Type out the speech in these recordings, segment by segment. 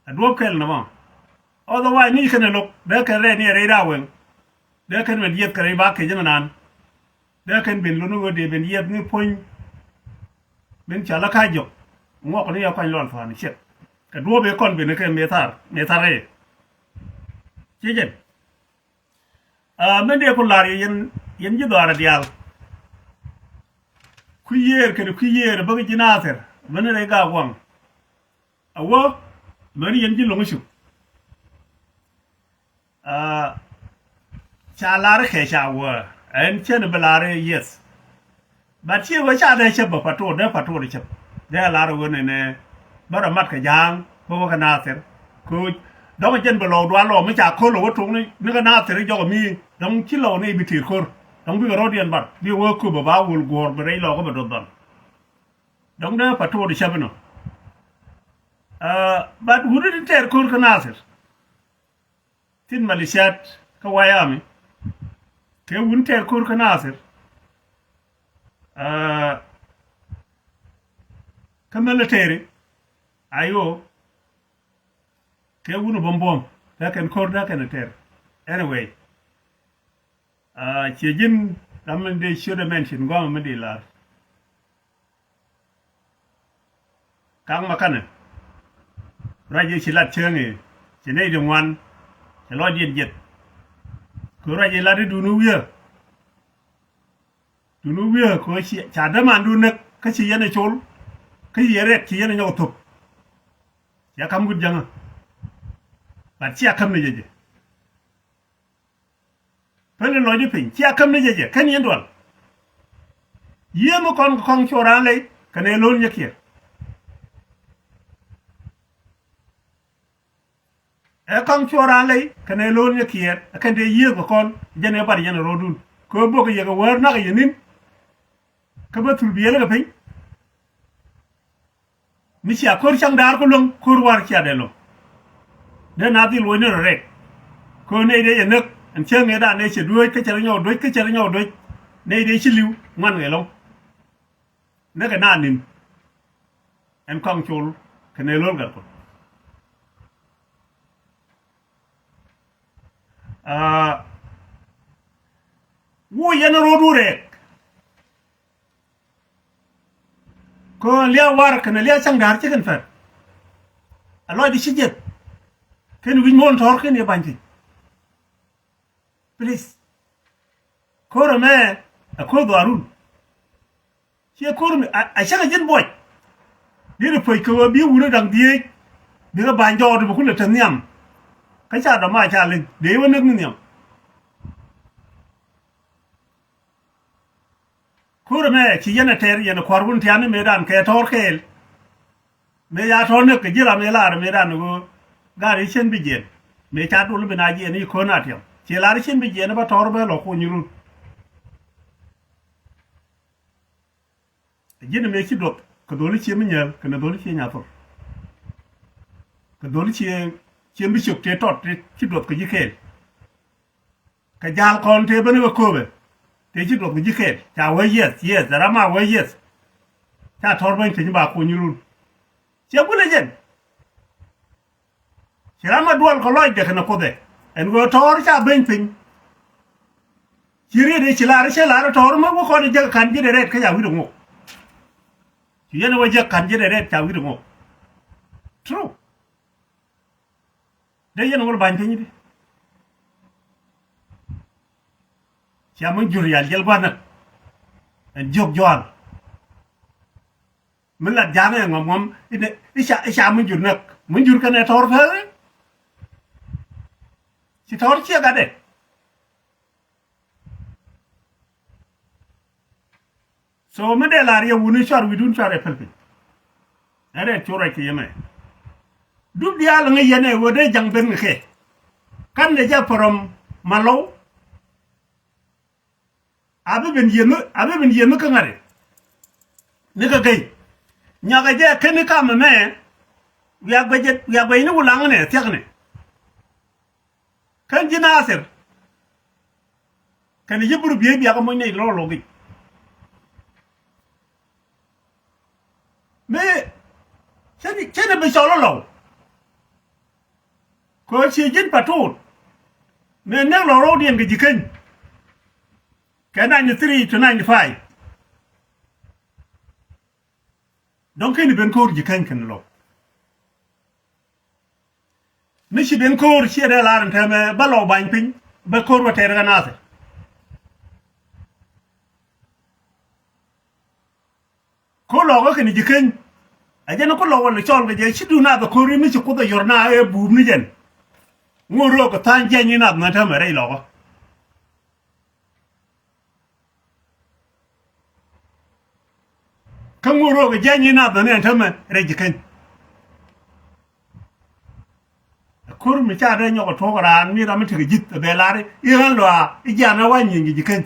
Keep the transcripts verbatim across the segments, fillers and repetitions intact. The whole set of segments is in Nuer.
Ɛ duɔ̱ɔ̱p kɛl nɔmɔ. Otherwise ni kɛn ɛ lo̱k dee kɛn rɛy ni ɛ rɛy daa weŋ. Dee kɛn ben yieth kɛ rɛy ba kec ni naan. Dee kɛn ben lo̱n ni ɣöö dee ben yieth ni puɔ̱ny. Min ca la ka̱c jɔk ŋuɔk ni yɛ kuany lɔl tha̱a̱n ciɛk. Kɛ duɔ̱ɔ̱p ëë kɔn ben kɛ mëë thar mëë thar rɛy. Ci jɛn. Aa, min dee ku lar yɛ yɛn, yɛn ji̱ dhɔaarä diaal. Kui̱ yiëër kɛnɛ kui̱ yiëër bäkɛ ji̱ Nathir ben rɛy Gaaguaŋ. A wä ben yɛn ji̱ lo̱ŋ cuk. Aa, ca lar kɛ ca wä ɛn cɛn bi lar yɛth. But ciɛ wee ca dee cäp bä patrol, dee patrol cäp. Dee lar wen ɛnɛ bä rɔ mat kɛ ja̱a̱ŋ bä wä kɛ Nathir. Koc dɔ̱ŋ jɛn bɛ lɔw dual lɔw mi ca ko̱l ɛ wä tok ni, ni kɛ Nathir jɔk mi dɔ̱ŋ ci lɔw ni bi ti̱i̱r ko̱r. Dɔ̱ŋ bikɛ rɔ̱diɛn bar bi wä köp ɛ ba wul guɔ̱ɔ̱r bi rɛy lɔw kä bɛ do̱th dhɔl. Dɔ̱ŋ dee patrol cäp inɔ. Aa, but wut in tɛɛr ko̱r kä Nathir. Tin militiat kä White Army kɛ wun tɛɛr ko̱r kä Nathir. Aa, kä military ayo kɛ wun buɔm buɔm dee kɛn ko̱r dee kɛn tɛɛr. Anyway, aa, ciɛ ji̱n ram mi dee ciötdɛ mention gua̱a̱m mi dee lar. Ka̱ŋ ma kanɛ ruac i̱ ci lat cäŋ i̱ ci nɛy ti ŋuan. Ci lɔcdiɛn jiɛth kɛ ruac i̱ lat i̱ duni wi̱i̱. Duni wi̱i̱ kɛ ɣöö ca dämandun näk kä ci yɛn ɛ col. Kä ci yɛn rɛk ci yɛn ɛ nyɔk ɛ thop. Cia ka̱m wut jäŋä. But cia käm ni jɛ jɛ. Peli lɔcdi piny cia käm ni jɛ jɛ kɛn yɛn dual. Yiëë mi kɔn kɛ kɔŋ cuɔ raan ley kɛnɛ lo̱l nyɛ kiɛɛr. Ɛ kɔŋ cuɔ raan ley kɛnɛ lo̱l nyɛ kiɛɛr ɛ kɛn tëë yiëë kɛ kɔn jɛn ɛ bar yɛn ɛ ro̱o̱dun. Kɛ ɣöö bok yɛ kɛ wäär nak yɛ ni̱n. Kä bä thul biɛl kɛ piny. Mi cia ko̱r caŋ daar kä luäŋ ko̱r war cia dee lo̱ŋ. Dee na dhil woc ni rɔ rɛk. Ko̱r nɛy dee cɛ näk ɛn cäŋ ëëdan nɛy cɛ dueec kä cɛ rɔ nyɔk duec kä cɛ rɔ nyɔk duec. Nɛy dee ci li̱w ŋuan kɛ lo̱ŋ. Näkɛ na ni̱n. Ɛn kɔaŋ col kɛ nɛy lo̱l gat kɔn. Aa, wuɔ yɛn ro̱o̱du rɛɛk. Kä lia̱a̱ war kɛnɛ lia̱a̱ ca̱ŋ da̱a̱r ci kɛn pɛr. A lɔcdi ci jiɛth. Kɛn wi̱c muɔ̱ɔ̱n tɔ̱r kɛn yɛ ba̱ny thi̱n. Please. Ko̱r ɛmɛ ɛ ko̱r dhɔaarun. Ciɛ ko̱r mi a cäŋ a ji̱n buɔc. Dee ri puɔ̱c kɛ ɣöö bi wuni da̱ŋ dhieec. Bikɛ ba̱ny jɔɔk ti bi kulɛ te nhiam. Kä ca dɔ̱ma ca leny dee wä näk ni nhiam. Ko̱r ɛmɛ ci yɛn ɛ tɛr yɛn ɛ kua̱r wun tiani mëëdan kɛ tɔ̱r kɛɛl. Mëë ca tɔ̱r näk kɛ ji̱ ram ëë lar mëëdan ɣöö gat i̱ cien bi jiɛn. Mëë ca dul bi na jiɛn i̱ ko̱n a tiam ci lar i̱ cien bi jiɛn i̱ bä tɔ̱r bä lɔ kuny run. Ji̱n mëë ci duɔth kɛ dholi cie mi nyääl kɛnɛ dholi cie nyathor. Kɛ dholi cie cie mi ciök tëë tɔt tëë ci duɔth kɛ ji̱ kɛɛl. Kɛ ja̱a̱l kɔn tëë ben kɛ kööbɛ tëë ci duɔth kɛ ji̱ kɛɛl ca wee yieth yieth ram a wee yieth. Ca tɔ̱r bäny piny ba kuny run. Ciɛ gulɛ jɛn. Ci ram a duɔl kɛ lɔcdɛ kɛnɛ kuothɛ ɛn ɣöö tɔ̱r ca beny piny. Ci riet i̱ ci lar i̱ cä lar i̱ tɔ̱r mi wä kɔn i̱ jäk ka̱n ji̱ dee rɛt kä ca wi̱cdɛ ŋok. Ci yɛn i̱ wä jäk ka̱n ji̱ dee rɛt ca wi̱cdɛ ŋok. True. Dee yɛn ŋol ba̱ny piny i̱di. Cia mi jur yal jɛl gua̱n näk. Ɛn jiök jua̱a̱l. Mi lat ja̱a̱ŋ ɛ ŋɔm ŋɔm i̱ ca mi jur näk mi jur kɛnɛ tɔ̱r pɛl. Ci tɔ̱r ciɛ gatdɛ. So mi dee lar yɛ wuni cuar wi̱dun cuar ɛ päl piny. Ɛ rɛt cu ruac kɛ yɛ mɛ. Dup diaal ŋäc yɛn ɛ ɣöö dee ja̱ŋ ben kɛ kɛ. Kan dee jɛ pärɔm malɔw. A bi ben yieth mi a bi ben yieth mi kä ŋa̱t i̱ ni kä gey. Nyakɛ jɛ ken i̱ kam ɛmɛ. Wiak guɛc wiak guɛc ni wulaŋ nɛ thiäk nɛ. Kän ji̱ Nathir kɛnɛ ji̱ bur biey biak moc nɛy lɔl lɔk i̱. Mi cä ni bi cɔl lɔw. Kɛ ɣöö ci ji̱n Patut mëë näk lɔ̱ŋ rɔ̱diɛn kɛ Ji̱ Keny kɛ ninety three to ninety five. Dɔ̱ŋ /keni ben ko̱r Ji̱ Keny kɛnɛ Lɔw. Mi ci ben ko̱r ciɛ dee lar ɛn täämɛ bä Lɔw ba̱ny piny, bä ko̱r bä tɛɛr kä Nathir. Ko̱r Lɔw kä kɛnɛ Ji̱ Keny. Ɛ jɛn ko̱r Lɔw wä lɛ cɔl kɛ jɛ, ci duun Nathir ko̱r mi ci Kuoth ɛ yɔr na ɛ buupni jɛn. Ŋot röök kɛ tha̱a̱ŋ jiɛc ni Nath ɛn täämɛ rɛy Lɔw kä. Kä ŋot röök kɛ jiɛc ni Nath ɛn täämɛ rɛy Ji̱ Keny. Ko̱r mi ca dee nyɔk ɛ tuɔ̱k raan mi ram mi tekɛ ji̱th ɛ bɛ lar i̱ ɣän lɔaa i̱ jian ɛ wa nyieny kɛ Ji̱ Keny.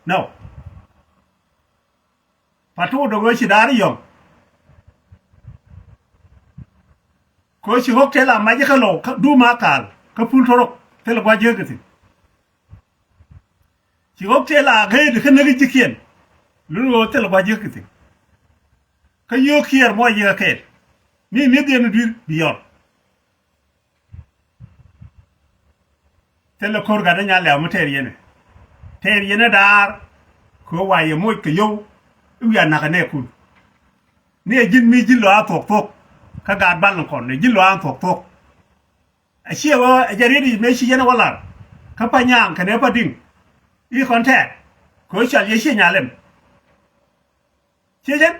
No. Patut dɔ̱ŋ ɣöö ci da̱a̱r i̱ yɔ̱ŋ. Kɛ ɣöö ci ɣɔ̱k tëë la mac kä Lɔw kä duuma kaal kä Pul Tɔrɔk thilɛ gua̱c jiäk kɛ thi̱n. Ci ɣɔ̱k tëë la gɛɛt kä näk ji̱kiɛn. Lun ɣöö thilɛ gua̱c jiäk kɛ thi̱n. Kä yio̱o̱k Kiɛɛr muɔc yɛ kɛɛl. Mi mi̱eth yɛn dui̱r bi yɔr. Thilɛ ko̱r gat ɛ Nyalɛw mi tɛɛr yɛn ɛ. Tɛɛr yɛn ɛ daar. Kɛ ɣöö wa yɛ moc kɛ yio̱w i̱ wiaa na̱k ɛ nɛɛkun. Ni ɛ ji̱n mi ji̱n lɔ a thuɔ̱k thuɔ̱k. Kä gaat bal ni kɔn ni ji̱n lɔ a thuɔ̱k thuɔ̱k. A ciɛ ɣöö ɛ jɛ riet i̱ mëë ci yɛn ɛ wä lar kä Panyaaŋ kɛnɛ Padiŋ i̱ kɔn tɛɛr. Kɛ ɣöö cɔal yɛ ciɛ Nyalɛm. Ciɛ jɛn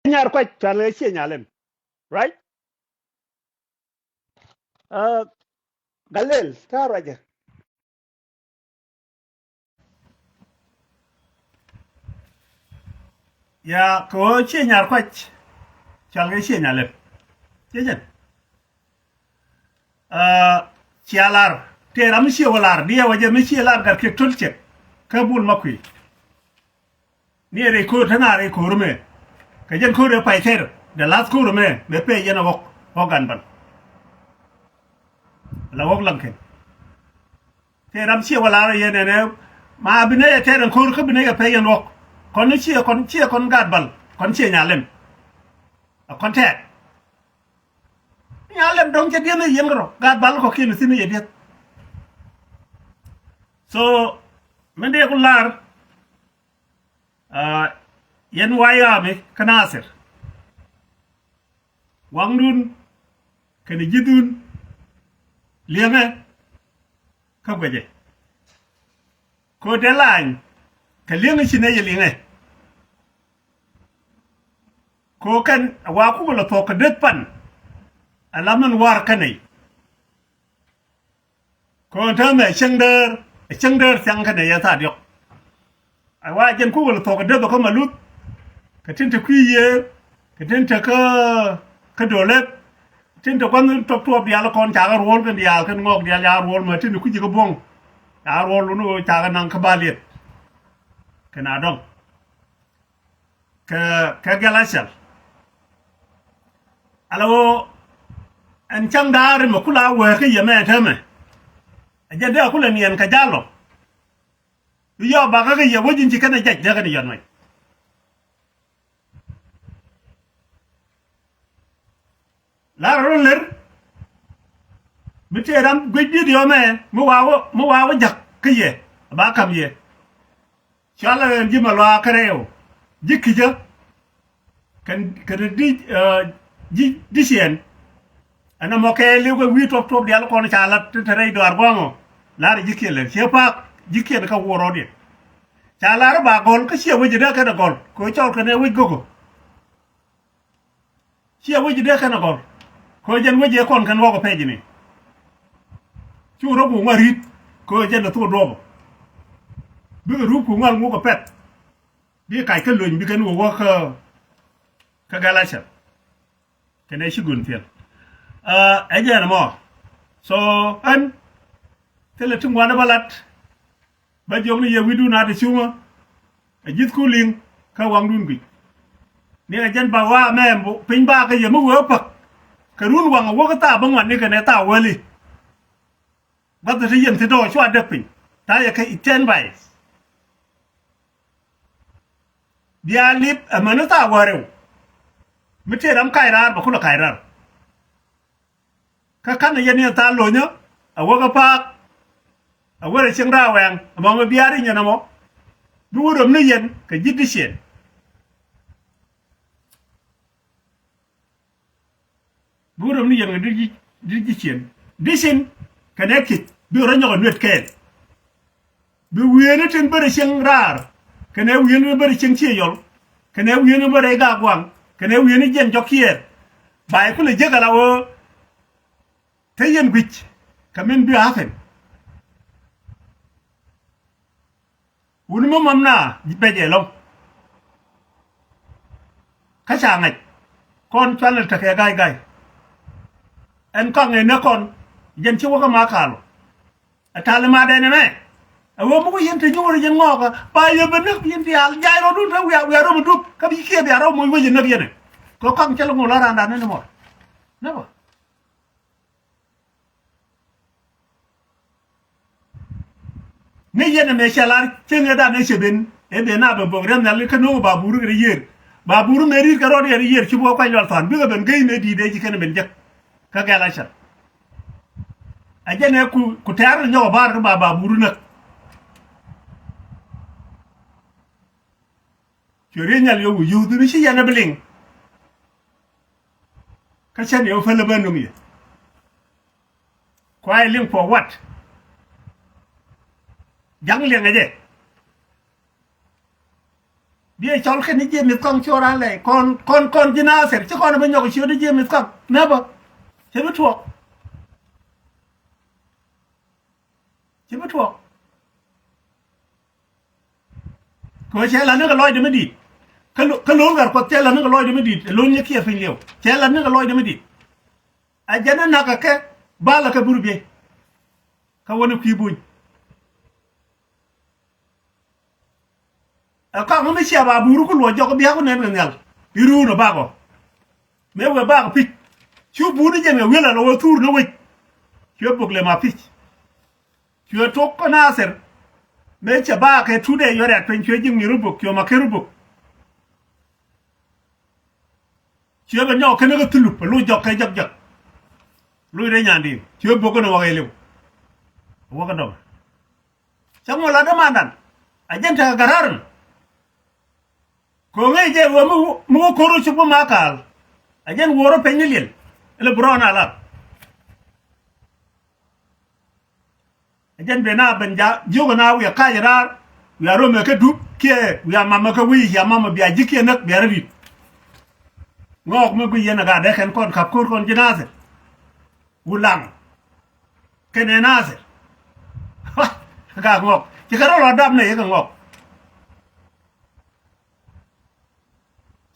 Nyar Kuac cɔal yɛ ciɛ Nyalɛm. Right? Ɛ, Galil ta̱a̱ ruacä. Ya kɛ ɣöö ciɛ Nyar Kuac cɔal kɛ ciɛ Nyalɛm. Ciɛ jɛn. Ɛ, cia lar tëë ram mi ciɛ wä lar diɛw ɛ jɛ mi ciɛ lar gat kiɛ töl cɛk. Kä Bul Makuëë. Ni ɛ rɛy ko̱r te na rɛy ko̱r mɛ. Kɛ jɛn ko̱r ɛ pay tɛr the last ko̱r mɛ mɛ pɛy yɛn ɛ ɣɔk ɣɔk gan bal. La ɣɔk laŋ kɛn. Tëë ram ciɛ wä lar yɛn ɛnɛ ma bi nɛ yɛ tɛr ɛn ko̱r kä bi nɛ yɛ pɛy yɛn ɣɔk. Kɔn ni ciɛ kɔn ciɛ kɔn gaat bal kɔn ciɛ Nyalɛm. A kɔn tɛɛr. Nyalɛm dɔ̱ŋ cɛ dieth ni yɛn kärɔ gaat bal kɔkiɛn thi̱n ni yɛ dieth. So min dee ku lar. Aa, yɛn White Army kä Nathir. Waŋdun kɛnɛ ji̱dhun liɛŋɛ kä guɛcɛ. Kɛ ɣöö dee lany kɛ liɛŋɛ ci nɛy ɛ liŋɛ. Kɛ ɣöö kɛn ɛ wa kukɛ lɛ thuɔ̱k kɛ deth pan. Ɛ la min war kä nɛy. Kɔn täämɛ cäŋ däär, cäŋ däär thiaŋ kɛnɛ yɛ thaat diɔ̱k. Ɛ wa jɛn kukɛ lɛ thuɔ̱k kɛ deth ɔ kä Maluth. Kɛ tin te kui̱ yiëër kɛ tin te kä, kä Dolɛp. Tin te gua̱n tuɔp tuɔp diaal kɔn ca kɛ ruɔl kɛn diaal kɛn ŋɔɔk diaal ca kɛ ruɔl mɛ tin te kui̱ ji̱ kä buɔ̱ŋ. Ca kɛ ruɔl wun ɣöö ca kɛ naŋ kä Baliet kɛn a dɔŋ. Kɛ, kɛ Gɛl Acɛl. Ala ɣöö ɛn cäŋ da̱a̱r mɛ kula wee kä yɛ mɛ täämɛ. Ɛ jɛn dee a kulɛ niɛn kɛ jalɔ. Yɔ bakä kä yɛ wec in ci kɛn ɛ jɛc dee kɛn ɛ yɔn mɛc. Lar rɔ ler mi tëë ram guic diet yɔmɛ mi wa̱a̱ wä, mi wa̱a̱ wä ja̱k kä yɛ ba ka̱m yɛ. Cɔalɛ ɣän ji̱ Maluaak kärɛw ji̱ Ki̱cä. Kɛn, kɛn di, ɛ, ji̱, ji̱ Ciɛn. Ɛn ɛmɔ kɛ li̱w kɛ wi̱i̱ tuɔp tuɔp diaal kɔn ca lat ti te rɛy dɔaar gua̱a̱ŋɔ. La̱rä ji̱kiɛn lɛ ciɛ pa̱a̱k ji̱kiɛn kä wuɔr rɔɔdiɛn. Ca la̱rä ba gɔl kä ciɛ wec dee kɛn ɛ gɔl kɛ cɔl kɛn ɛ wec go̱kɔ. Ciɛ wec dee kɛn ɛ gɔl kɛ jɛn wec ëë kɔn kɛn ɣɔk ɛ pɛc ni. Cu rɔ ku ŋuan ri̱t kɛ jɛn ɛ thok duɔpɔ. Bikɛ rup ku ŋuan ŋuk ɛ pɛth. Bi kac kä lony bi kɛn wä wä kä, kä Gɛl Acɛl. Kɛnɛ ci gun thiel. Ɛ jɛn ɛmɔ. So ɛn thilɛ ti ŋuan ɛ bä lat. Bä jiɔkni yɛ wi̱dun a ti cuŋä. Ɛ ji̱thku liŋ kä waŋdun guic. Ni ɛ jɛn ba wa mɛ piny ba kä yɛ mi wee päk. Kɛ run waŋ ɛ wäk thaa bä ŋuan ni kɛnɛ thaa wäli. Gua̱th ti yɛn ti dɔɔk cua däk piny thaa yɛ kɛ stand by. Bia lip ɛmäni thaa wäriw. Mi tëë ram kac raar bɛ kulɛ kac raar. Kä ka̱n ɛ yɛn ni ɛ thaal lo̱nyä ɛ wä kä pa̱a̱k. Ɛ wä rɛ cieŋ raar wɛŋ ɛmɔ mi biaar inyɛ nɔmɔ. Bi wä röm ni yɛn kɛ ji̱ diciɛn. Bi wä röm ni yɛn kɛ di̱t ji̱, di̱t ji̱ ciën. Di̱t ciën kɛnɛ ki̱th bi rɔ nyɔk ɛ nuet kɛɛl. Bi wi̱i̱ni tin bärɛ cieŋ raar kɛnɛ wi̱i̱ni bärɛ cieŋ cië yɔl kɛnɛ wi̱i̱ni bärɛ i̱ gak gua̱a̱ŋ kɛnɛ wi̱i̱ni jiɛn jɔk kiɛɛr. Ba yɛ kulɛ jek ala ɣöö te yɛn guic kɛ min bi happen. Wuni mi mam na bɛc ɛlɔ̱ŋ. Kä ca ŋa̱c kɔn cuanɛ tekɛ ga̱y ga̱y. Ɛn kɔaŋ ɛ näk kɔn jɛn ci wäkä ma kalu. Ɛ tali ma dɛn ɛmɛ. Ɛ wee mi ku yɛn te nyuur jɛn ŋɔɔkä ba yɛ bɛ näk yɛn ti al jay rɔdun te wiaa wiaa rɔm duk kä bi kiɛ bia rɔm moc wec ɛ näk yɛn ɛ. Kɛ kɔaŋ cɛ lɛ ŋol a randan ɛn mɔ. Nɛ bä. Ni yɛn ɛmɛ cɛ lar cieŋ ɛ dan ɛ cɛ ben ɛ ben a bɛ bok riɛm nhial kä no̱o̱ŋ ba bur kɛ rɛ yiër. Ba bur mɛ ri̱t kɛ rɔɔd yɛn yiër ci bä kuany lual than bikɛ ben gey mɛ di̱i̱t ɛ ci kɛn ben jek. Kä gɛl a cɛ a jɛn ɛ ku ku tɛ̈r ni nyɔk ɛ bar kä ba ba bur näk. Cuɛ riey nhial yio̱w wi̱i̱ yio̱w dhuni ci yɛn ɛ bi liŋ. Kä cɛn yɛ wä pälä bä nuŋ yɛ. Kuay liŋ for what? Ja̱ŋ liɛŋɛ jɛ. Biɛ cɔl kɛn ni jiɛ mith kɔŋ cor an lɛy kɔn kɔn kɔn ji̱ Nathir ci kɔn bä nyɔk ciöt jiɛ mith kɔŋ nɛ bä. Cɛ bi tuɔɔk. Cɛ bi tuɔɔk. Kɛ cɛ la ni kɛ lɔcdɛ mi di̱i̱t. Kä lo̱n ɣɛr kuɔth cɛ la ni kɛ lɔcdɛ mi di̱i̱t. Lo̱n nyɛ kiɛ piny liɛw cɛ la ni kɛ lɔcdɛ mi di̱i̱t. A jɛn ni nak kɛ kɛ bal kɛ bur biey. Kä wä ni kui̱ buny. Ɛ kɔaŋ mi cia ba bur ku luɔc jɔk biak ku nɛn kɛ nhial. I̱ ruun ɛ bakɔ mëë wëë bakɔ pi̱c. Cu bur ni jɛn kɛ wi̱el a lɔ wä thur ni wec. Cuɛ bök lɛ ma pi̱c. Cuɛ tok kä Nathir. Mëë cɛ ba kɛ tuut ɛ yɔt rɛ̈t piny cuɛ ji̱ ŋi̱r rubök cuɛ ma ker rubök. Cuɛ bɛ nyɔk kɛn kä thulup a loc jɔk kɛ jɔk jɔk. Loc rɛy nyandiin cuɛ bök kɛn wak ɛ liw. Wak ɛ dɔm. Cä ŋuɔl a dämandan a jɛn tekɛ gararin. Ko̱ŋ ɛ jɛ wä mi wä ko̱r wä cuk bä ma kaal. A jɛn wuɔ̱r wä peny ni liɛl. Ilɛ bi rɔɔn a lat. A jɛn ben a ben ja jiök ɛn a wiɛ kac raar wiɛ a romɛ kä dup kiɛ wiɛ a mamɛ kä wi̱i̱ ciɛ a mamɛ bia ji̱ kiɛ näk bia rɛ ri̱t. Ŋɔɔk mi guiy yɛn a gat dee kɛn kɔn ka̱p ko̱r kɔn ji̱ Nathir. Wulaŋ kɛnɛ Nathir. Ka ŋɔk ci kɛ rɔ lɔ dap nɛ yɛ kɛ ŋɔk.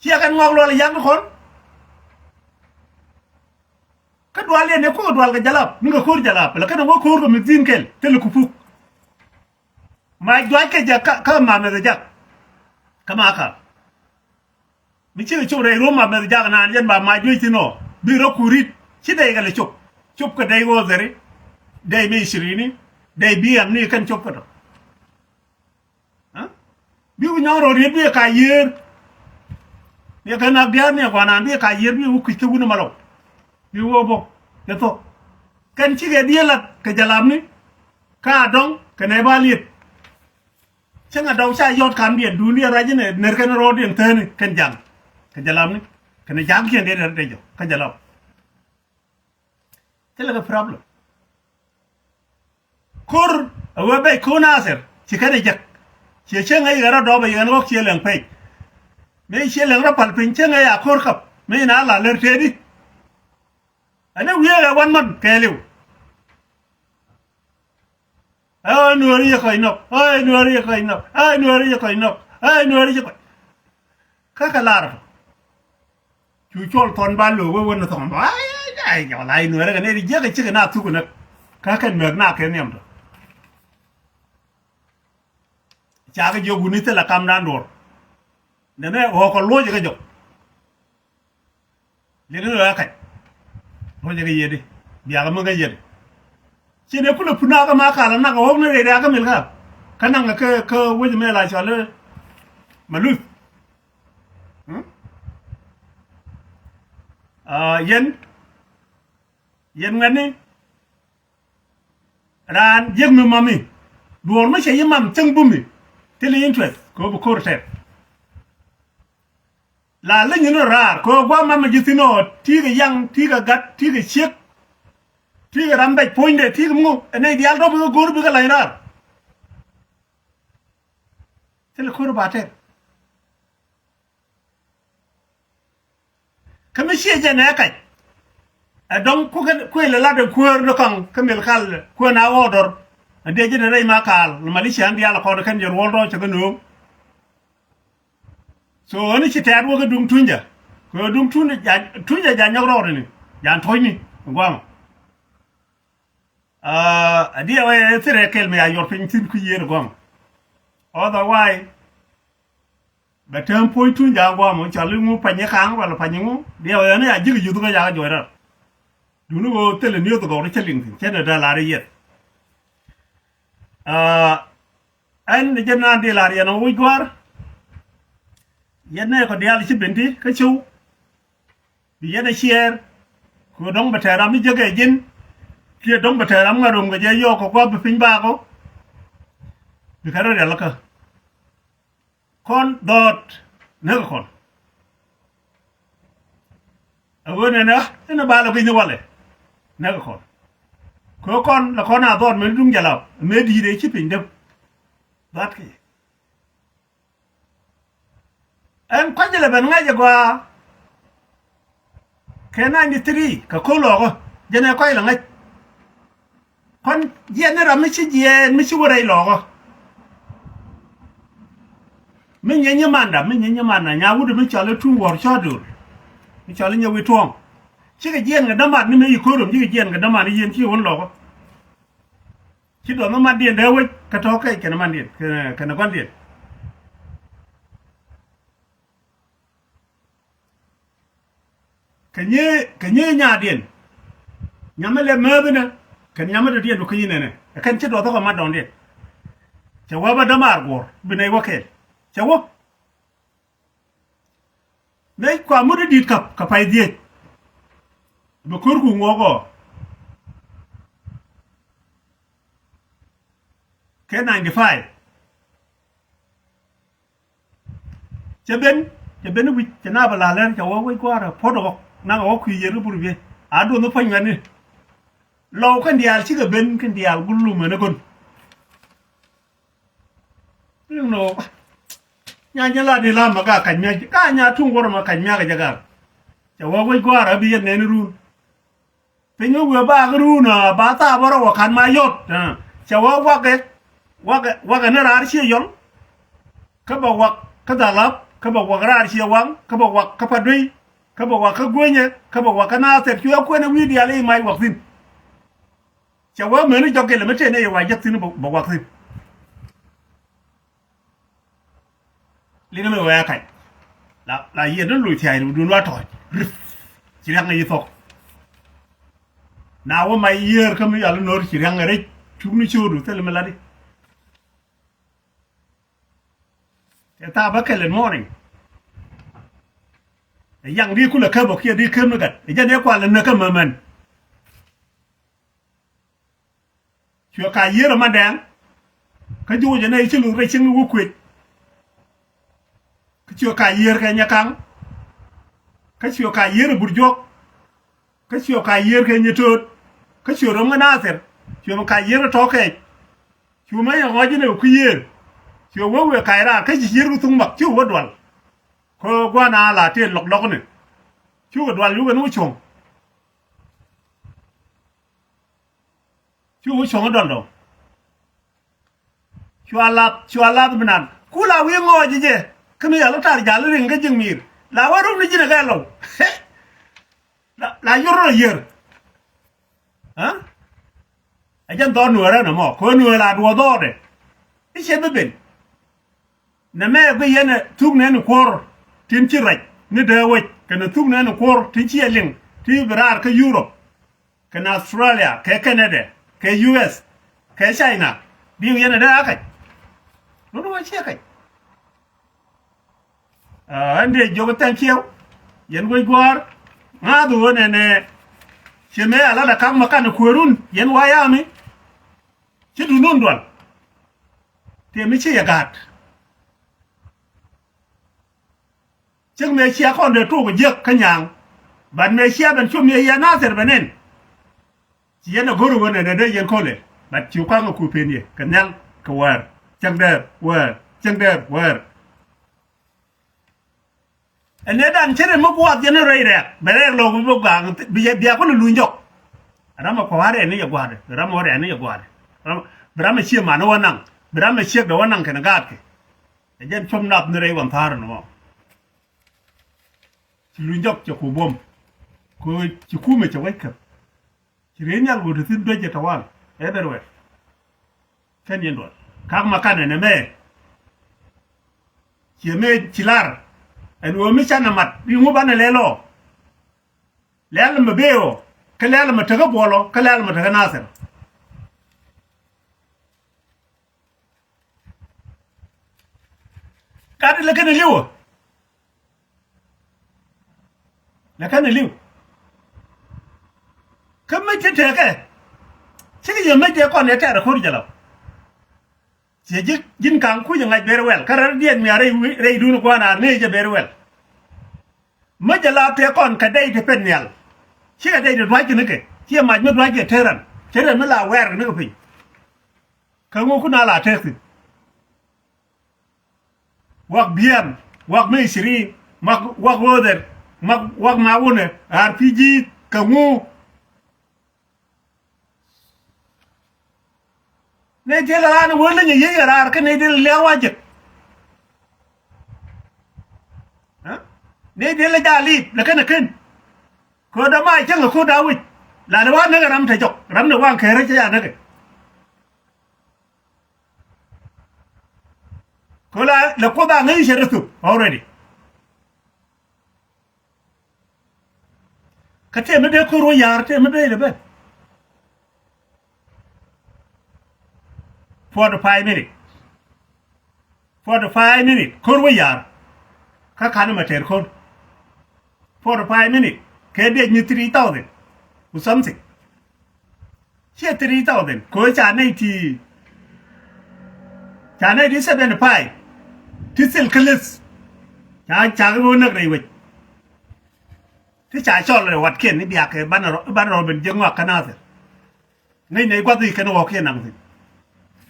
Ciɛ kɛn ŋɔk luɔl yak ni kɔn. Kä dual yɛn ni kukä dual kɛ jalap ni kɛ ko̱r jalap la kɛn ŋɔk ko̱r kɛ mi dhin kɛl thil ku puk. Ma juac kɛ jak kä ma mɛth jak. Kä ma kal. Mi cikɛ cop rɛy ruɔ̱m ma mɛth jak naan yɛn ba ma juec thin ɔ bi rɔ kurit ci dɛy kɛ lɛ cop. Cop kɛ dɛy ɣöö dhɛri dɛy mi ishirini dɛy bi ɛm ni kɛn cop kɛ tɔ. Bi ku nyɔŋ rɔ riet bi ka yiër. Ni kɛ nak diaar ni kuanan bi ka yiër bi ku kui̱c kä wun malɔw. Bi wä bok kɛ thok kɛn cikɛ diɛ lat kɛ jalapni. Ka dɔŋ kɛ nɛ ba liet. Cäŋ a dɔw ca yɔt kan diɛn duun diɛn rac inɛ ner kɛn rɔɔdiɛn thäni kɛn jaŋ. Kɛ jalapni kɛn jaŋ kiɛn diɛn rɛn dee jɔ kä jalap. Thilɛ kɛ problem. Ko̱r a wee bɛc ko̱r Nathir ci kɛn ɛ jek. Ciɛ cäŋ ɛ yikɛ rɔ dɔɔp ɛ yikɛn ɣɔk ciɛ lɛŋ pɛc. Mëë ciɛ lɛŋ rɔ pal piny cäŋ ɛ ya ko̱r käp mëë na la lär tëëdi. Ɛn ɛ wiee ɛ wan mɔn kɛɛliw. Ɛ nuääri yɛ kɔc nɔk, ɛ nuääri yɛ kɔc nɔk, ɛ nuääri yɛ kɔc nɔk, ɛ nuääri yɛ kɔc. Kä kɛ lar tɔ cu cuɔl thɔn ba lo̱o̱k wee wen thɔn ba ai ai jɔl ai nuɛɛrɛ kɛ nɛy ti jiäk ɛ cikɛ na thuk kɛ näk. Kä kɛn mɛk na kɛ nhiam tɔ. Cakɛ jiök wuni thilɛ kamdan duɔr. Nɛmɛ ɣɔɔkɔ luɔcɛ kɛ jɔk. Liŋ ni ɣɔɔkɛ kac luɔcɛ kɛ yiëëdi. Biakä mi kä yiëëdi. Ci dee kulɛ pun nakä ma kal a nak ɣɔɔk ni rɛy riakä mil kä. Kä naŋ kä kä wec mɛ la cɔl i̱ ma luth. Aa yɛn Yɛn ŋuɛ̈tni raan jiäk mi mami. Duɔ̱ɔ̱r mi cɛ yi mam cäŋ bumi. Thilɛ interest kɛ ɣöö bi ko̱r tɛth. La leny ni raar kɛ ɣöö gua̱a̱th mamɛ ji̱ thi̱n ɔ, ti̱i̱ kɛ yaŋ, ti̱i̱ kɛ gat, ti̱i̱ kɛ ciek, ti̱i̱ kɛ ram bɛc puɔ̱nydɛ, ti̱i̱ kɛ ŋu, ɛ nɛy diaal tɔ̱ bikɛ go̱r bikɛ lany raar. Thilɛ ko̱r ba tɛth. Kä mi ciɛ jɛ nɛ kac. Ɛ dɔ̱ŋ kuɛ, kuɛ lɛ lat ɛ kuäär ni kɔaŋ kä mil kal kuäär na ɣɔɔdɔr. Ɛ diɛ ji̱n rɛy ma kaal ni mali ciaŋ diaal kɔn kɛn jɛ ruɔl rɔɔc cɛ kä nööŋ. So ɣäni ci tɛ̈t wä kä duŋ tunyä. Kɛ duŋ tunyä ja, tunyä ja nyɔk rɔɔdɛ ni. Ja tuɔ̱cni gua̱a̱mɔ. Aa, a diɛ wä ɛ thirɛ kɛl mi a yuɔr piny thi̱n kui̱ yiër gua̱a̱mɔ. Otherwise, bɛ tääm puɔ̱ny tuny jakä gua̱a̱mɔ, cɔl i̱ ŋu pany i̱ ka̱a̱ŋ wala pany i̱ ŋu, diɛw ɛn i̱ a ji̱k i̱ yuth kä jakä juɔc rɛl. Duŋni ɣöö thilɛ niöth gɔw ti cä liŋ thi̱n, cä ni dee lar i̱ yieth. Aa, ɛn ni jɛ naan di lar yɛn ɔ wi̱c gua̱a̱r. Yɛn nɛɛkɔ diaal ci ben ti kä cio̱w. Bi yɛn ɛ ciɛɛr. Kɛ dɔ̱ŋ bɛ tɛɛr ram i̱ jek ɛ ji̱n. Kiɛ dɔ̱ŋ bɛ tɛɛr ram ŋa̱t rom kɛ jɛ yɔɔk kɛ gua̱a̱p bi piny baak ɔ. Bikɛ rɔ rialikä. Kɔn dhɔɔt näk kɔn. A ɣöö nɛnɛ inɛ ba lɛ gui̱cni walɛ. Näk kɔn. Kɛ kɔn lɛ kɔn a dhɔɔt mɛn duŋ jɛ law mɛ di̱i̱t ɛ ci piny däp. Dhɔatkɛ. Ɛn kɔc lɛ ben ŋa̱c ɛ gɔaa. Kɛ ninety three kɛ ko̱r lɔɔkä jɛn ɛ kɔc lɛ ŋäc. Kɔn jiɛn ni ram mi ci jiɛɛn mi ci wä rɛy lɔɔkä. Mi nyɛ nyɛ manda, mi nyɛ nyɛ manda, nya wut mi cɔl i̱ tuŋ wäär cɔɔt do̱r. Mi cɔl i̱ nyɛ wi̱i̱ tuɔ̱ɔ̱ŋ. Cikɛ jiɛɛn kɛ däman ni mëë yi ko̱r rom, cikɛ jiɛɛn kɛ däman i̱ yɛn ci wä lɔɔkä. Ci duɔth mi matdiɛn dee wec kä tɔ̱ kɛc kɛnɛ matdiɛn, kɛnɛ, kɛnɛ gua̱ndiɛn. Kɛ nyee, kɛ nyee nyaadiɛn. Nyamɛ lɛ määthinɛ kɛn nyamɛ dɔ̱diɛn du kä yinɛnɛ. Ɛ kɛn ci duɔth kä mat dɔ̱ŋdiɛn. Cɛ wä bä dämaar guɔ̱ɔ̱r bi nɛy wä kɛɛl. Cɛ wä. Nɛy kua mut i̱ di̱t kap kɛ pay dhiec. Bi ko̱rku ŋuɔk ɔ. Kɛ ninety five. Cɛ ben, cɛ ben wi̱c, cɛ naath bɛ la̱r lɛr, cɛ wä wec gua̱a̱r ɛ puɔ̱t ɛ ɣɔk, nak ɛ ɣɔk kui̱ yiër kä Burbiey. A duɔth ni puɔ̱ny ŋuɛ̈tni. Lɔw kɛn diaal cikɛ ben, kɛn diaal gul lumɛ ni gön. Riŋ nɔ. Nya nyɛ la di la ma ka kac miak, ka nya tuŋ wär ma kac miak jɛ gal. Cɛ wä wec gua̱a̱r a bi yɛn nɛn run. Piny wä wee ba kä run a ba thaap bä rɔ wä kan ma yɔt. Cɛ wä wakɛ, wakɛ, wakɛ ni raar ciɛ yɔl. Kä bɛ wak kä dhalap, kä bɛ wak raar ciɛ waŋ, kä bɛ wak kä pa duey, kä bɛ wak kä guenyɛ, kä bɛ wak kä naath thɛt cuɛ kuɛn wi̱i̱ diaal i̱ mac wak thi̱n. Cɛ wee meni jɔk gilɛ mi tëë ni yɛ wa jek thi̱n bɛ, bɛ wak thi̱n. Liŋ mi wee kac. La, la yiëë ni loc thia̱a̱c ni dun wa tɔ̱ɔ̱c. Rip. Ci ria̱ŋ ni yi thok. Na wä ma yiëër kä mi yal no̱r ci ria̱ŋ rɛc. Cuk ni cio̱o̱du thil mi ladi. Ɛ thaap bä kɛl in morning. Ɛ yaŋ di kulɛ käp ɔ kiɛ di käp ni gat. Ɛ jɛn ɛ kual in näk kä mämän. Cuɛ ka yiër ɛ Mandɛŋ. Kä juuc ɛ nɛy ci luth rɛy cieŋ ni wä kuec. Kä cuɛ ka yiër kɛ Nyɛkaŋ. Kä cuɛ ka yiër ɛ Burjuɔk. Kä cuɛ ka yiër kɛ Nyɛtööt. Kä cuɛ rom kɛ Nathir. Cuɛ mi ka yiër kɛ tɔ̱ kɛɛc. Cuɛ mɛ yɛ ŋɔc inɛ kɛ kui̱ yiër. Cuɛ wä wëë kac raar kä ci yiër kɛ thuŋ mak ci wä dual. Kä gua̱n a la tëë lɔk lɔk ni. Cukɛ dual yukɛ ni wä cuɔ̱ŋ. Cu wä cuɔ̱ŋ i̱ dɔl dɔ̱ŋ. Cua lath, cua lath bi nan. Ku la wi̱i̱ ŋɔɔc ji̱ jɛ. Kä mi yal i̱ tar jal i̱ riŋ kä ji̱ mi̱i̱r. La wä rum ni ji̱n ɛ kɛ lɔw. La, la yor rɔ yiër. Ɛ jɛn dhɔr nueerä nɛ mɔ. Kɛ nueer la duɔth dhɔɔdɛ. I̱ cɛ bi ben. Nɛ mɛ bi yɛn ɛ thuk nɛn kuɔr tin ci rɛc ni dee wec kɛnɛ thuk nɛn kuɔr tin ci ɛ liŋ ti bi raar kä Europe kɛnɛ Australia kɛ Canada kɛ U S kɛ China. Bi yɛn ɛ dee a kac. Lun wä ciɛ kac. Ɛn dee jiök thank you. Yɛn wec gua̱a̱r ŋa̱th ɣöö nɛnɛ. Ciɛ mëë a lat a ka̱k ma kan kuäärun yɛn wa̱a̱ ya̱a̱mi. Ci duundun dual. Tëë mi ci yɛ ga̱a̱t. Cik mëë cia kɔn dee tok jiäk kä nyaaŋ. But mëë cia ben cu mëë yɛ Nathir ben in. Ci yɛn a go̱r wen ɛn ɛ dee yɛn kɔlɛ. But ci kuaŋ a ku pen yɛ kɛ nhial kɛ wäär. Cäŋ dɛɛr wäär. Cäŋ dɛɛr wäär. Ɛn ëë dan cä rɛm mi guath yɛn rɛy rɛɛk bɛ rɛɛk lɔk bi gaaŋ bi bia kulɛ luny jɔk. Ram ɛ kɔaarɛ ni yɛ gua̱a̱dɛ, ram ɛ wä rɛɛk ni yɛ gua̱a̱dɛ. Ram bi ram ɛ cie man wä naŋ, bi ram ɛ ciek dɛ wä naŋ kɛn gaatkɛ. Ɛ jɛn cuɔm nath ni rɛy wan tha̱a̱r ni mɔ. Ci luny jɔk cɛ ku buɔ̱m. Kɛ ci kumɛ cɛ wec käp. Ci riey nhial wä ti thi̱n duec jɛ tawal everywhere. Kɛn yɛn duɔl ka̱k ma kanɛ nɛ mɛ. Ciɛ mëë ci lar ɛn ɣöö mi canɛ mat ri ŋu banɛ lɛl ɔ. Lɛl mɛ bee ɔ kä lɛl mɛ tekä buɔl ɔ kä lɛl mɛ tekä Nathir. Gat lɛ kɛn li̱wä. Lɛ kɛn li̱w. Kä mi ti tekɛ cikɛ yɛ mec dee kɔn yɛ tɛɛr ko̱r jɛ lɔ. Ciɛ ji̱ ji̱n ka̱ŋ kuc ɛ ŋa̱c very well kä rɛl diɛt mia̱ rɛy wi̱i̱ rɛy duun kua̱n aar ni jɛ very well. Mi jɛ la tëë kɔn kɛ dɛy ti pet nhial. Cikɛ dɛy ti dua̱ckɛ nikɛ ciɛ mac mi dua̱ckɛ tëë ran cɛ rɛn mi la wɛɛr nikɛ piny. Kä ŋu kun a la tëë thi̱n. Wak biɛm, wak mi ishirin, wak wak wodher, wak wak ma wunɛ R P G kɛ ŋu. Nɛy diɛl a raan wä leny a yiey a raar kä nɛy diɛl a liaw a jek. Nɛy diɛl a jaal i̱ lɛ kɛn a ken. Ko̱o̱t a ma cäŋ a ko̱o̱t a wi̱c. La ni wa näk a ram te jɔk ram ni wa kɛɛrä cɛ ya näk. Kola lɛ kuoth a ŋäc cɛ rɛ thuk already. Kä tëë mi dee ko̱r wä ya̱r tëë mi dee lɛ ben. Forty five minute. Forty five minute ko̱r wä ya̱r. Kä ka̱n mɛ tɛr ko̱r. Forty five minute kɛ dee nyi three thousand ku something. Ciɛ three thousand kɛ ɣöö ca nɛy ti ca nɛy ti seventy five ti thil kä lith. Ca ca kɛ ɣöö näk rɛy wec. Ti ca cɔl rɛy watkiɛn ni biakɛ banɛ rɔ banɛ rɔ ben jiäk ŋɔak kä Nathir. Ŋäc nɛy gua̱th i̱ kɛn ɣɔ̱kiɛn naŋ thi̱n.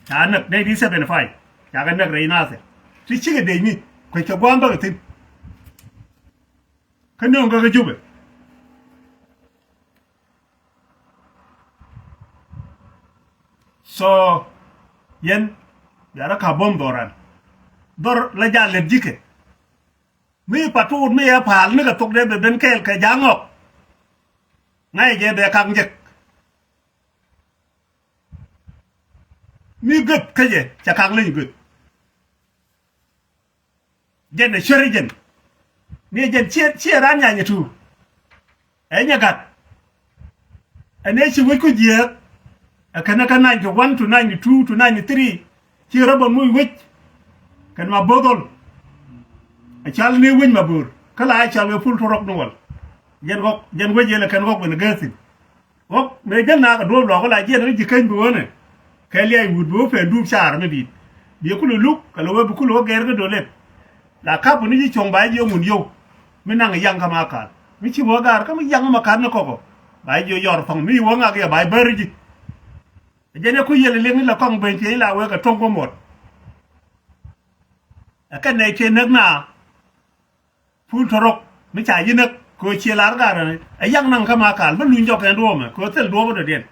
Ca näk nɛy ti seventy five ca kɛ näk rɛy Nathir. Ti cikɛ dee nyi kuec kɛ gua̱a̱m bäkɛ thi̱n. Kä nööŋ kä kä Jubɛ. So yɛn bia rɔ ka̱p buɔ̱m dhɔran dhɔr la jal lɛt ji̱kɛ. Mi pa̱tuut mi yɛ pa̱a̱l nikɛ thok dee bɛ ben kɛɛl kɛ ja̱a̱ŋ ɣɔk. Ŋa̱cɛ jɛ bɛ ka̱k jek. Mi göt kä jɛ cɛ ka̱k leny göt. Jɛn ɛ cuɛri jɛn ni jɛn ciɛ ciɛ raan nyanyɛ tuur. Ɛ nyɛ gat. Ɛ nɛ ci wec ku jiääk. Ɛ kɛn ɛ kä ninety one to ninety two to ninety three. Ci rɔ bä muc wec. Kɛn ma bo̱o̱th ɣɔl. Ɛ cal ni wec ma bo̱o̱r kä la ɛ cal wec pul torɔk ni wal. Jɛn ɣɔk jɛn wec yɛn ɛ kɛn ɣɔk ben gääthin. Ɣɔk mëë jäl naak a duɔ̱ɔ̱p luaak ɣöö la jiɛn ɣä ji̱ käny bi ɣöönɛ. Kɛ liac wut bi wä pɛn duuk caar mi di̱i̱t. Biɛ kulɛ luk kɛ lɛ wee bi kulɛ wä gɛɛr kä do̱lɛp. La kap bi ni ji̱ cuɔ̱ŋ ba ji̱ ŋun yio̱w. Mi naŋ yaŋ kä ma ka̱a̱l mi ci wä gaar kä mi yaŋ ma ka̱a̱l ni kɔkɔ. Ba ji̱ yɔr thɔŋ mi wä ŋak yɛ ba ji̱ bär ji̱. Ɛ jɛn ɛ ku yiël liŋ ni la kɔŋ ben piɛny la wee kɛ tuɔ̱ŋ kä muɔt. Ɛ kɛn nɛy tëë näk na. Pul tɔrɔk mi ca yi näk kɛ ɣöö ciɛ lar gaarä ɛ yak naŋ kä ma kaal bä luny jɔk kɛn duɔ̱ɔ̱mɛ kɛ ɣöö thil duɔ̱ɔ̱p dɔ̱diɛn.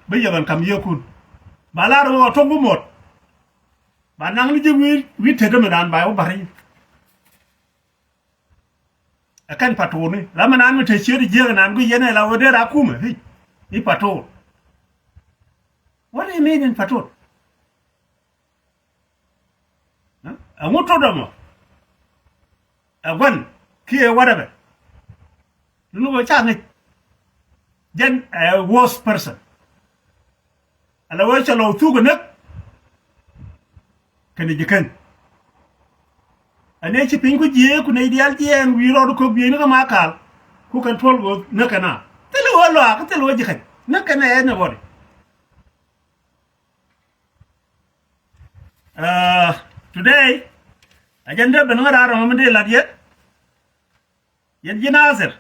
Bä yɛ bän kam yiëëkun ba lar ɣöö tuɔ̱ŋ bi muɔt. Ba naŋ ni ji̱ wi̱i̱ wi̱i̱ tet dämɛ naan ba wä bäri. Ɛ kɛn pa̱tuuni ram mi naan mi te ciöt jiääk naan guic yɛn ɛ la ɣöö dee ra kumɛ i̱ i̱ pa̱tuut. What do you mean in pa̱tuut? Ɛŋu tot ɛmɔ? Ɛ gua̱n kiɛ whatever. Luni wee ca ŋäc. Jɛn ɛ worst person. Ala wee cɛ lɔw thuk ɛ näk. Kɛnɛ ji̱ kän. Ɛ nɛy ci piny ku jiee ku nɛy diaal jiɛɛn wi̱i̱ rɔɔd kök bieyni kä ma kaal. Ku kɛn tuɔl ɣöö näk kɛn a thilɛ Wä luaak kä thil wä ji̱ käny ni kɛn ɛ anybody. Today a jɛn dee ben ŋä raar ɔmɔ mi dee lat yɛ. Yɛn ji̱ Nathir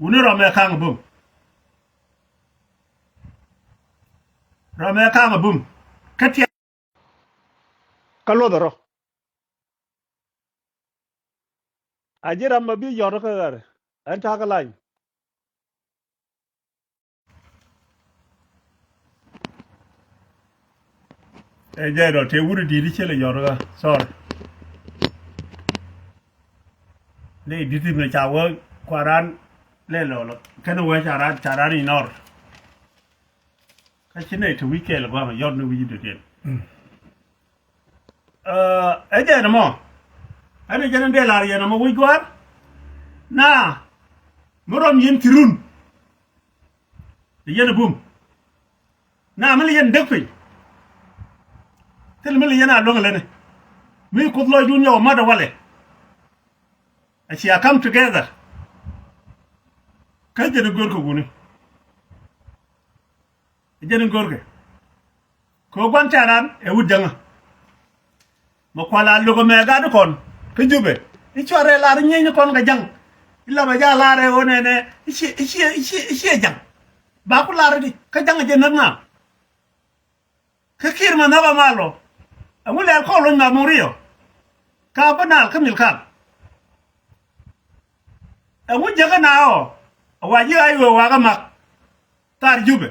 wuni rɔmɛ ka̱ŋ bum. Rɔmɛ ka̱ŋ bum kä tiɛt. Kä luɔth rɔ a ji̱ ram ma bi yɔt kä ɣär ɛn ta̱kä lany. Ɛ jɛ dɔ te wuri di̱i̱t i̱ cɛ lɛ yɔt kä, sorry. Lɛ di̱t mi ca wä kuaran lɛ lɔl kɛn wä ca ran ca ran inɔr. Kä ci nɛ te wi̱c kɛɛl gua̱a̱m yɔt ni wi̱c dödiɛn. Ɛ jɛn ɛmɔ ɛn ɛ jɛn in dee lar yɛn ɛmɔ wi̱c gua̱a̱r. Na mi rɔm yɛn thirun. Yɛn ɛ bum na mi li yɛn däk piny. Thil mi li yɛn a luäŋ lɛni mi kuth lɔcdun yɛ wä mat ɛ walɛ. A cia come together. Kä jɛn in görkɛ wuni. Jɛn in görkɛ kɛ ɣöö gua̱n tɛ̈ran ɛ wut jäŋä. Mɛ kual a lo̱k ɛmɛ gat ikɔn kä Jubɛ i̱ cuarɛ lar i̱ nyieny ikɔn kɛ ja̱ŋ. I̱ lapɛ ja̱ lar ɛ ɣöö nɛnɛ i̱ ciɛ i̱ ciɛ i̱ ciɛ i̱ ciɛ ja̱ŋ. Ba ku lar i̱di kä ja̱ŋ ɛ jɛ näk na. Kä Kiir mɛ nhɔk ɛ mal ɔ ɛŋu lɛl kɔɔl luny ma muŋ riɔ. Ka bä naal kä mil kal. Ɛŋu jäkä na ɔ ɛ wa ji̱ ay ɣöö wakä mak. Thar Jubɛ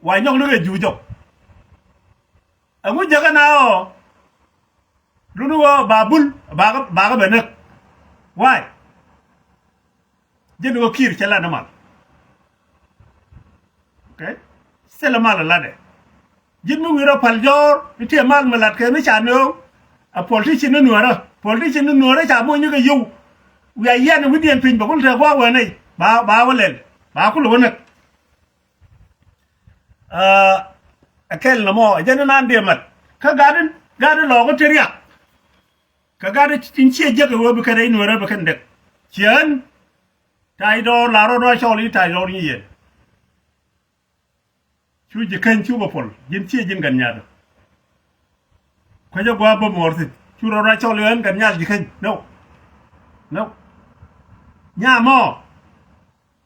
wa nyɔk ni kɛ juuc jɔk. Ɛŋu jäkä na ɔ duni ɣöö ba bul bakä bakä bɛ näk. Why? Ji̱n ɣöö Kiir cɛ lat ni mal. Okay. Thilɛ mal ɛ latdɛ. Ji̱n mi wi̱i̱ rɔ pal jɔɔr i̱ tiɛ mal mi lat kɛ mi ca nööŋ. A politician ni nuäärä politician ni nuäärä ca moc ni kɛ yio̱w. Wiaa yian wi̱diɛn piny bɛ kul tɛ gua̱a̱k wee nɛy ba ba wä lɛl ba kul wä näk. Ɛ kɛl nɔmɔ ɛ jɛn inan diɛ mat kä gat in gat in lɔɔk in te riak. Kä gat in ciɛ jiäk ɛ wee bi kɛn rɛy nuɛrä bi kɛn dek ciɛ ɣän. Ta̱a̱c dɔɔr la rɔɔd rɔ cɔl i̱ ta̱a̱c dɔɔr nyi yɛn. Cu ji̱ keny cu bä puɔl ji̱n ciɛ ji̱n gat nyath. Kuecä gua̱a̱p bä muɔɔr thi̱n cu rɔ ruac cɔl i̱ ɣän gat nyal ji̱ keny. Nä nä nyamɔ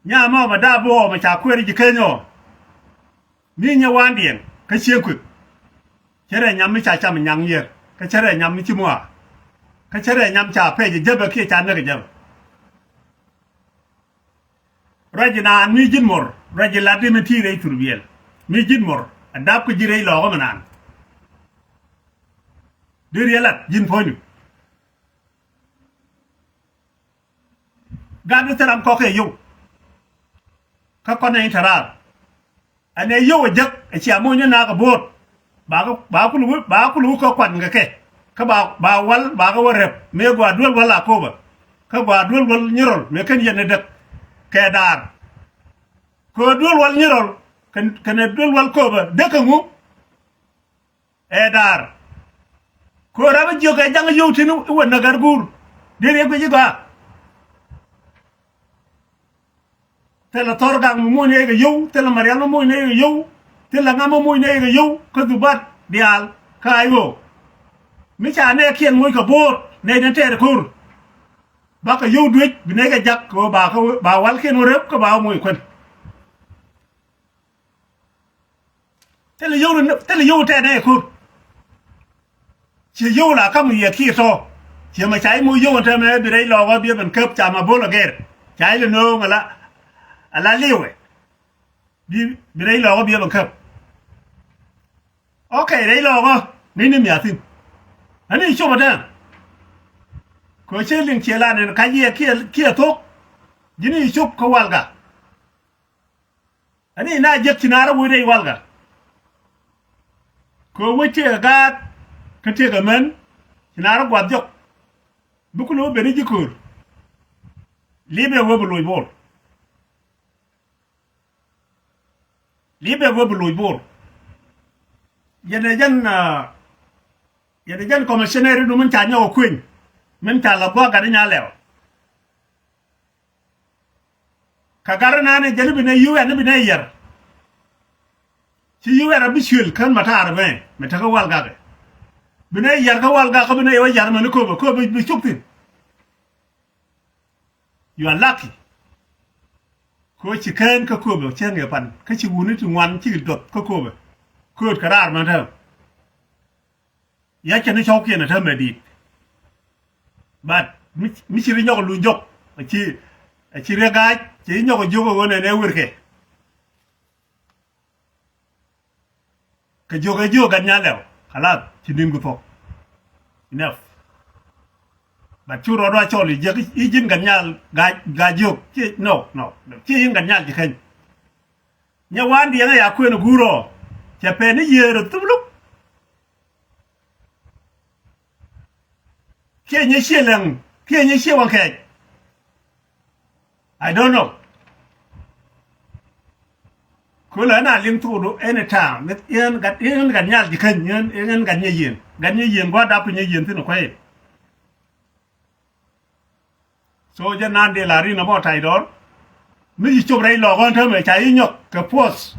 nyamɔ mɛ daap bi ɣɔɔ mɛ ca kueer ji̱ keny ɔ. Mi nyɛ wa̱a̱ndiɛn kä cieŋ kuek. Cä rɛɛ nyam mi ca cam nyaŋ yiër kä cä rɛɛ nyam mi ci muaar. Kä cä rɛɛ nyam ca pɛc ɛ jäpɛ kiɛ ca näk ɛ jäpɛ. Ruac inaan mi ji̱n muɔr ruac ilat di mi ti̱i̱ rɛy thurbiɛl. Mi ji̱n muɔr a dap kä ji̱ rɛy lɔɔkä mi naan. Deri ilat ji̱n puɔ̱nydu. Gat di thil ram kɔk kɛ yio̱w. Kä kɔn nɛ in te raar. Ɛn ɛ yio̱w ɛ jek ɛ cia moc ni naak ɛ bo̱o̱t. Ba kä ba kul wi̱ ba kul wi̱ kä kuan kɛ kɛ kä ba ba wal ba kä wä rɛp mëë gɔaa duel wal a ko̱bä. Kä gɔaa duel wal nyirɔl mëë kɛn yɛn ni däk kɛ daar. Kɛ duel wal nyirɔl kɛn kɛn duel wal ko̱bä däk kɛ ŋu. Ɛ daar. Kɛ ɣöö rap jiök ɛ jaŋ yio̱w tin i̱ wä näk ɣär guur. Dee riɛk guic i̱ gɔaa. Thilɛ thɔr gak mi moc nɛy kɛ yio̱w, thilɛ marial mi moc nɛy kɛ yio̱w, thilɛ ŋa̱m mi moc nɛy kɛ yio̱w kä dhubat diaal kä ay ɣöö. Mi ca nɛɛkiɛn moc kɛ bo̱o̱t nɛy den tɛɛr ko̱r. Bakɛ yio̱w duec bi nɛy kɛ jak kɛ ɣöö ba kɛ ba walkiɛn wä rep kä ba wä moc kuän. Thilɛ yio̱w thilɛ yio̱w tɛɛt nɛ ko̱r. Ciɛ yio̱w la kam yɛ kiɛ tɔ. Ciɛ mɛ ca i̱ moc yio̱w ɛn tɛmɛ bi rɛy lɔɔkä bi ɛ ben käp ca ma bo̱l ɛ gɛr. Ca i̱ lɛ nööŋ ala ala liwɛ. Bi bi rɛy lɔɔkä bi ɛ ben käp. Ok rɛy lɔɔkä ni ni miathin. Ani cop ɛ tɛn. Kɛ cɛ liŋ ciɛ la nɛn kac yɛ kiɛ kiɛ thok. Ji̱n i̱ cop kä walga. Ani na jek ci naar wec rɛy walkä. Kɛ wec tëëkɛ gaat kä tëëkɛ män ci naar guath jɔk. Bi kulɛ wä ben i̱ ji̱ köör. Li̱pɛ wä bi loc bo̱o̱r. Li̱pɛ wä bi loc bo̱o̱r. Yɛn ɛ jɛn yɛn ɛ jɛn kɔmɛsɛnɛri nu min ca nyɔk ɛ kueny min ca la gua̱a̱k gat i̱ nya lɛw. Kä gat inɛnɛ jɛn i̱ bi nɛy U N i̱ bi nɛy yɛr. Ci U N a bi cuël kän mɛ ta̱a̱r ɛmɛ mɛ te kä Walgak ɛ. Bi nɛy yɛr kä Walgak kä bi nɛy wä yɛr mɛn i̱ Köpɛ, Köpɛ bi cuk thi̱n. You are lucky. Kɛ ɣöö ci kään kä Köpɛ cäŋ ëë pan kä ci wuni ti ŋuan ci duɔth kä Köpɛ. Kööt kɛ raar mɛn täämɛ. Ya cɛ ni cɔwkiɛn ɛ täämɛ di̱i̱t. But mi, mi ci ri nyɔk luny jɔk a ci, a ci ri ga̱a̱c ci nyɔk a jiök ɛ ɣöö nɛn ɛ wërkɛ. Kɛ jiök ɛ jiök gat nyal lɛw. Kalath ci ni̱n ku thuɔ̱k. Enough. But cu rɔɔdu a cɔl i̱ jiäk i̱ ji̱n gat nyal ga̱a̱c, ga̱a̱c jiök. Ci, no, no. Ci ji̱n gat nyal ji̱ keny. Nyɛ wan diɛŋä ya kuën ɛ guur ɔ. Cɛ pɛn i̱ yiëër ɛ thuk luk. Kiɛ nyɛ ciɛ lɛŋ, kiɛ nyɛ ciɛ waŋ kɛɛc. I don't know. Kulɛ ɛn a liŋ thukdu anytime. Yɛn gat, yɛn gat nyal ji̱ käny, yɛn, yɛn gat nyɛ yieen. Gat nyɛ yieen gua̱a̱r dap nyɛ yieen thi̱n kuay. So jɛ naan dee la rin a bɔ tay dɔr. Mi ci cop rɛy lɔɔk ɣɔn täämɛ ca yi nyɔk kɛ puɔth.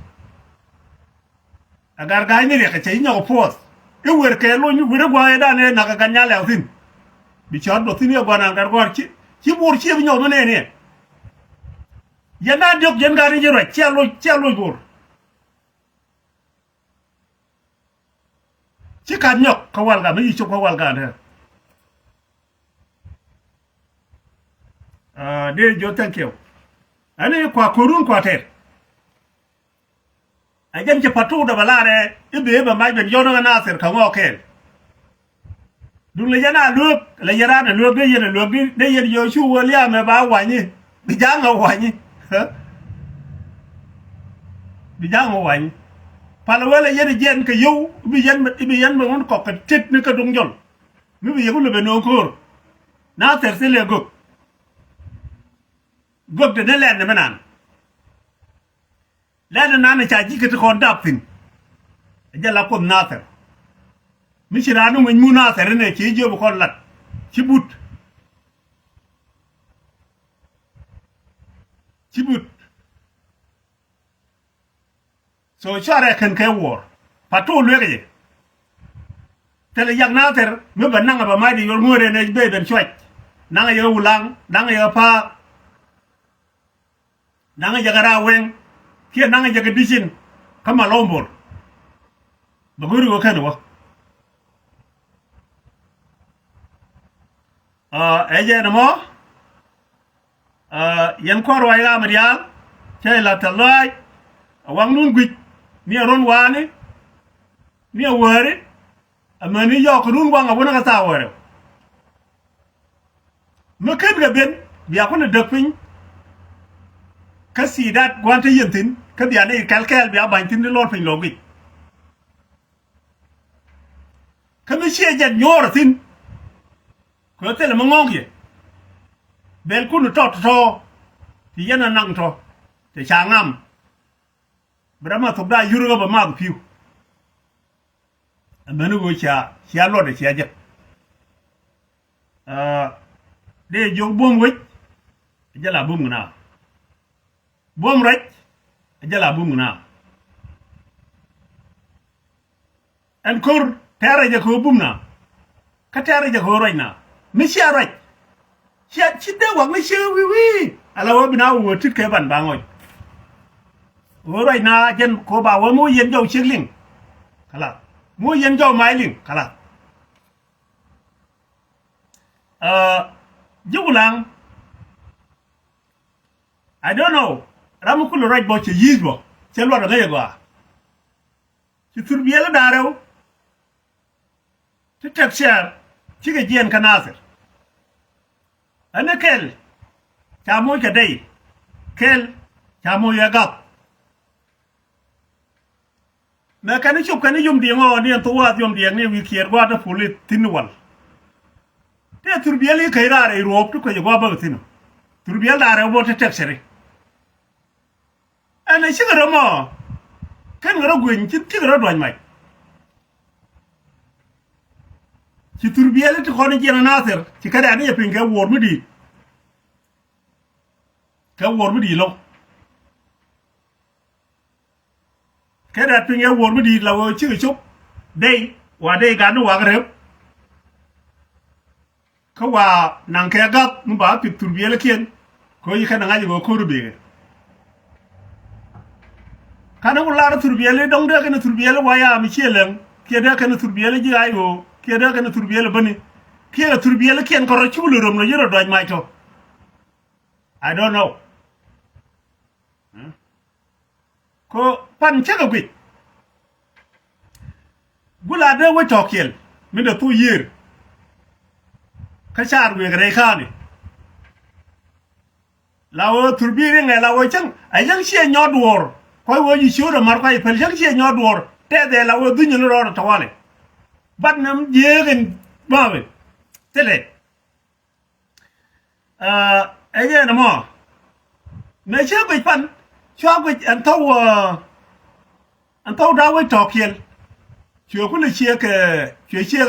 A gar ga̱a̱cni riɛk kɛ cɛ i̱ nyɔk puɔth i̱ wer kɛ lony i̱ wer i̱ gua̱a̱c ëëdan ëë nak ɛ gat nyal lɛ̈k thi̱n. Bi cɔɔr duɔth thi̱n i̱ ɛ gua̱a̱r naŋ gat gua̱a̱r ci, ci bo̱o̱r ci bi nyɔk mi nɛɛni ɛ. Yɛn da̱a̱n diɔ̱k yɛn gat ni ji̱ ruac cia loc, cia loc bo̱o̱r. Ci kat nyɔk kä Walgak mi ci cop kä Walgak ɛ. Dee jiɔ thank you. Ɛn i̱ kua ko̱run kua tɛr. Ɛ jɛn ci Pa̱t Tuut ɛ bɛ larɛ i̱ bëë bɛ mac ben yɔ̱n ɣä Nathir kɛ ŋɔɔk kɛɛl. Duŋ lɛ yɛn a lueek, lɛ yɛn raan ɛ lueek, dee yɛn ɛ lueek, dee yɛn yɔ̱ɔ̱c cu wä liaamɛ ba wanyi. Bi ja̱a̱ŋ ɛ wanyi. Bi ja̱a̱ŋ ɛ wanyi. Palɛ wee lɛ yɛn ɛ jiɛn kɛ yio̱w i̱ bi yɛn, i̱ bi yɛn bɛ ŋun kɔk kɛ tet ni kä duŋ jɔl. Mi bi yɛ ku lɛ bɛ no̱o̱ŋ ko̱o̱r. Nathir thilɛ gök. Gök de ni lɛn ni mi nan. Lɛn ni nan ca ji̱ kä ti kɔn dap thi̱n. Ɛ jɛ la Kuoth Nathir. Mi ci raan ni ŋuny mu Nathir inɛ ci jiöp kɔn lat. Ci but. Ci but. So cuarɛ kɛn kɛ wuɔɔr. Pa̱t Tuut lueek jɛ. Thilɛ yak Nathir mi bɛ naŋ ɛ bɛ mac di yuɔr ŋuɔ̱ɔ̱rɛ nɛ ben cuac. Naŋ ɛ yɛ kɛ Wulaŋ, naŋ ɛ yɛ kɛ Pa̱a̱k. Naŋ jɛ kɛ Rawɛŋ kiɛ naŋ jɛ kɛ Dicin kä Malɔmbor. Bɛ go̱ri wä kɛn wä. Ɛ jɛ nɛ mɔ. Yɛn kɔr ruac ɣaam riaal cɛ la tɛ lɔaac. A waŋdun guic ni a run waani ni a wääri. Amäni yɔɔk kɛ run waŋ a wänä kɛ thaak wäärɛ. Mi ken kɛ ben bia kun däk piny. Kä thiidat gua̱n te yɛn thi̱n kä bia ni kɛl kɛɛl bia ba̱ny thi̱n ni lɔr piny lɔ guic. Kä mi ciɛ jɛn nyuɔɔr thi̱n. Kɛ thilɛ mi ŋɔ̱ɔ̱ŋ yɛ bɛl kun tɔt tɔ̱. Ti yɛn a naŋ tɔ̱ ti ca ŋam. Bi ram a thok da yur ɣä bɛ math pi̱w. Amäni ɣöö cia, cia luɔt ɛ cia jek. Dee jiök buɔ̱m wec. Ɛ jɛ la buɔ̱m ŋinaa. Buɔ̱m ruac. Ɛ jɛ la buɔ̱m ŋinaa. Ɛn ko̱r tɛ̈rɛ jɛ kɛ ɣöö bum na. Kä tɛ̈rɛ jɛ kɛ ɣöö ruac na mi cia ruac. Cia ci dee wak ni cie wi̱i̱ wi̱i̱ ala ɣöö bi na wä tit kɛ ban ba ŋɔc. Ɣöö ruac na jɛn kɛ ɣöö ba wä mi wä yɛn jɔw ciek liŋ. Kala mi wä yɛn jɔw mac liŋ kala. Ji̱ Wulaŋ. I don't know. Ram mi kulɛ ruac bɔ cɛ yi̱i̱c bɔ cɛ luɔt ɛ ŋäc ɛ gɔaa. Ci thur biɛl da̱ŋ rɛw. Ti tɛk ciɛɛr cikɛ jiɛɛn kä Nathir. Ɛn ni kɛl ca moc kɛ dɛy kɛl ca moc ɛ gap. Mɛ kɛn ni cop kɛn ni yom diɛŋ ɔ ni ɛn thok wath yom diɛŋ ni wi̱i̱ kiɛɛr gua̱a̱r te pol i̱ thi̱n ni wal. Tëë thur biɛl i̱ käc raar rɛy ruɔ̱ɔ̱p ti kuec ɛ gua̱a̱r bäk thi̱n ɔ. Thur biɛl da̱ŋ rɛw bä ti tɛk cɛ ri. Ɛn ɛ cikɛ rɔ mɔ kɛn kɛ rɔ gueny ci cikɛ rɔ duac mac. Ci thur biɛli ti kɔn jiɛn a Nathir ci kɛ rɛ̈t ni jɛ piny kɛ wuɔr mi di̱i̱t. Kɛ wuɔr mi di̱i̱t lo̱k. Tëë rɛ̈t piny ɛ wuɔ̱ɔ̱r mi di̱i̱t la ɣöö cikɛ cop. Dey wa dey gat ni wak rep. Kä wa naŋ kɛ gath mi ba pith thurbiɛlikiɛn. Kɛ ɣöö yi kɛn ɛ ŋa̱c ɛ ɣöö ko̱r i̱ bëëkɛ. Ka̱n ɛ ku lar thurbiɛli dɔ̱ŋ dee kɛn thurbiɛli wa ya mi ciɛ lɛŋ kiɛ dee kɛn thurbiɛli ji̱ ay ɣöö kiɛ dee kɛn thurbiɛli bäni. Kiɛ thurbiɛlikiɛn kɛ rɔ cuk lɛ röm lɔ yet rɔ dɔc mac tɔ. I don't know. Ko pan cäkɛ guic. Gula dee wec tɔ̱kiɛl min dee thuk yiër. Kä car guiɛ kɛ rɛy ka̱a̱ni. La wee thurbiɛli ŋɛ la wee cäŋ a cäŋ ciɛ nyɔt duɔ̱ɔ̱r. Kua̱c wee ji̱ ciöt a mar kua̱c päl cäŋ ciɛ nyɔt duɔ̱ɔ̱r tɛth ɛ la wee dhuny ni rɔɔdɛ tɔwali. Bat nam jiëëk in bämi thilɛ. Ɛ jɛn ɛmɔ. Mëë ciɛ guic pan cua guic ɛn thɔw, ɛn thɔw da̱a̱ wec tɔ̱kiɛl. Cuɛ kulɛ ciek, cuɛ ciek.